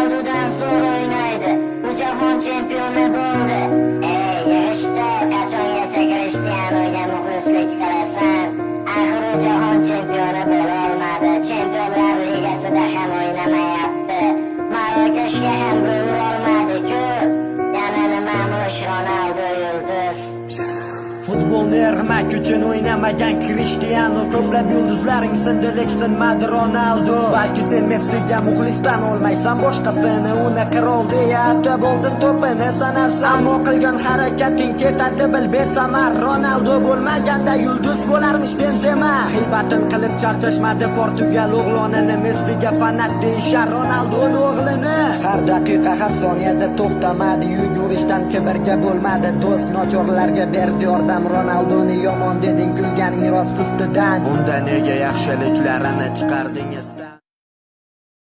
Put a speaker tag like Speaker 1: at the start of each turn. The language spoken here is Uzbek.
Speaker 1: Ronaldodan zo'r o'ynaydi. U jahon chempioni bo'ldi. Ey, yig'ishtir, qachongacha Cristianoga muxlislik qilasan? Axir u jahon chempioni bo'la olmadi. Chempionlar ligasida ham o'ynamayapti. Marokashga ham gol urolmadi-ku. Yana nimamush Ronaldo yulduz.
Speaker 2: Futbolni ermak uchun o'ynamagan Cristiano. Ko'plab yulduzlaring sindi, lek sinmadi Ronaldo. Balki sen Messiga muxlisdan olmaysan boshqasini. Uni qirol deya atab oldin to'pini sanarsan. Ammo qilgan harakating ketadi bil besamar. Ronaldo bo'lmaganda yulduz bo'larmish Benzema. G'iybatin qilib charchashmadi Portugal o'g'lonini. Messiga fanat deyishar Ronaldoni o'g'lini. Har daqiqa, har soniyada to'xtamadi yugurishdan, kibrga bo'lmadi do'st, nochorlarga berdi yordam. Ronaldoni yomon deding, kulganing rost ustidan. Unda nega yaxshiliklarini chiqardingiz?